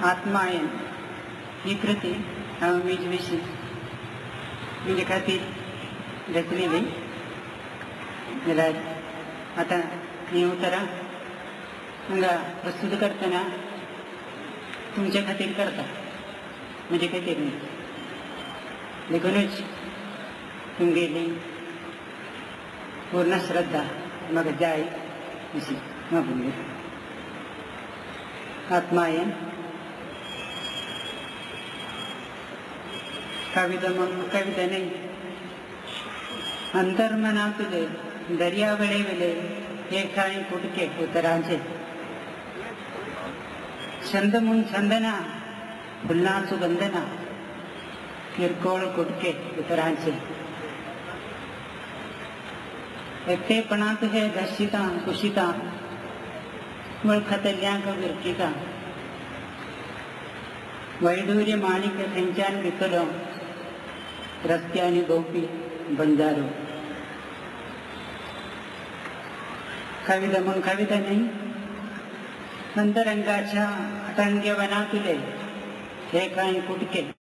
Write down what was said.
आत्मायन ही कृती हांव मीज विशीं म्हजे खातीर रचलेली. जाल्यार आतां हीं उतरां हांगा प्रस्तूत करतना तुमचे खातीर करता, म्हजे खातीर न्ही. देखूनच तुमगेली पूर्ण श्रद्धा म्हाका जाय अशी मागून घेता. आत्मायन कविता म्हूण कविता न्ही, अंतर्मनांतले दर्यावेळे वेले हे कांय कुटके उतरांचे छंद म्हूण छंदना फुलां सुगंधना किरकोळ कुटके उतरांचे एकटेपणांत हे दर्शितां कुशितां वळखतल्यांक विरकितां वैडूर्य माणिक खंयच्यान विकलो रस्त्यांनी भोंवपी बंजारो. कविता म्हूण कविता न्ही, अंतरंगाच्या अटंग्य वनांतले हे कांय कुटके.